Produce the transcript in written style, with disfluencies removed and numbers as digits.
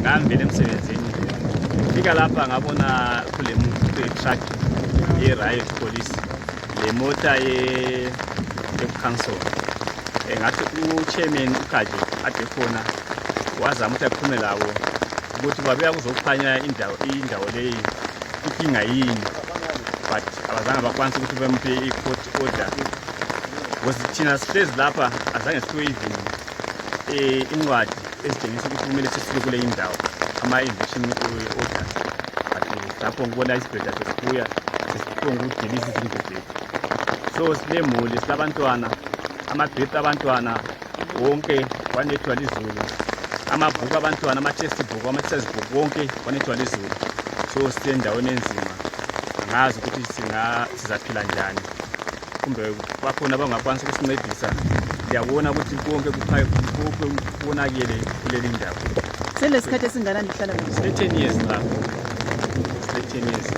ngihambile emsebenzini fika lapha ngabona kule truck ye-riot police le mota ye-council ngathi u-chairman uKhaji ade khona wazama ukuthi aphume lawo ukuthi babuya kuzokukhanya indawo leyi inkinga yini, but abazange bakwanisa ukuthi bempe i-court order because thina sihlezi lapha azange siphiwe even incwadi ezitshengisa ukuthi kumele sisuke kule indawo ama-eviction orders, but lapho ngibona isibhedlela sesibuya sesiphiwe ngokudilisa izindlu zethu. So silemuli, silabantwana, amabhedi abantwana wonke kwanethwa lizulu, amabhuku abantwana, ama-textbook, ama-textbook wonke kwanethwa lizulu. So sisendaweni enzima, angazi ukuthi sizaphila njani, kumbe bakhona abangakwanisa ukusincedisa. Ngiyabona ukuthi konke kubonakele kuleli ndawo. Selesikhathi esingakanani lihlala lapha? 10 years lapho, 10 years.